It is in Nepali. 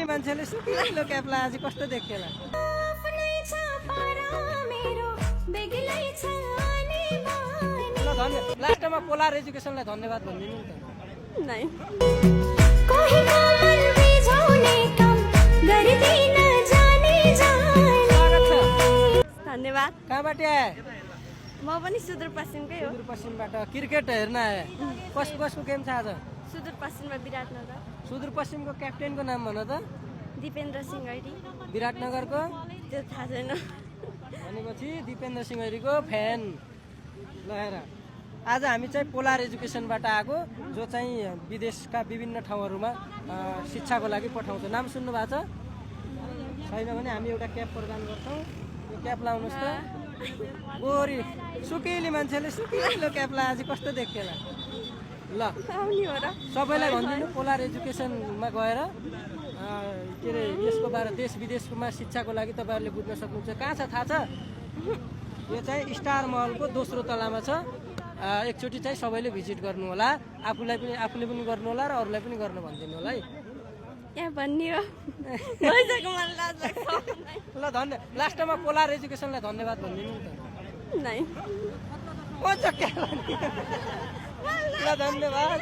मान्छेले सुकिलो क्यापलाई आज कस्तो देखेला ल धन्यवाद लास्टमा पोलार एजुकेसनलाई धन्यवाद भनिदिनु नि त नै धन्यवाद कहाँबाट आए म पनि सुदूरपश्चिमकै हो सुदूरपश्चिमबाट क्रिकेट हेर्न आए कसको गेम छ आज सुदूरपश्चिममा विराटनगर सुदूरपश्चिमको क्याप्टेनको नाम भन त दिपेन्द्र सिंह ऐडी विराटनगरको त्यो थाहा छैन भनेपछि दिपेन्द्र सिंह ऐडीको फ्यान ल हेर आज हामी चाहिँ पोलार एजुकेसनबाट आएको जो चाहिँ विदेशका विभिन्न ठाउँहरूमा शिक्षाको लागि पठाउँछ नाम सुन्नु भएको छ छैन भने हामी एउटा क्याप प्रदान गर्छौँ यो क्याप लाउनुहोस् त गोरी सुकिली मान्छेले सुकिलो क्यापलाई आज कस्तो देखेला ल सबैलाई भनिदिनु पोलार एजुकेसनमा गएर के अरे यसको बारे देश विदेशमा शिक्षाको लागि तपाईँहरूले बुझ्न सक्नुहुन्छ कहाँ छ थाहा छ यो चाहिँ स्टार महलको दोस्रो तलामा छ एकचोटि चाहिँ सबैले भिजिट गर्नु होला आफूले पनि गर्नु होला र अरूलाई पनि गर्न भनिदिनु होला है यहाँ भन्ने हो ल लास्टमा पोलार एजुकेसनलाई धन्यवाद भनिदिनु नि त नै ल धन्यवाद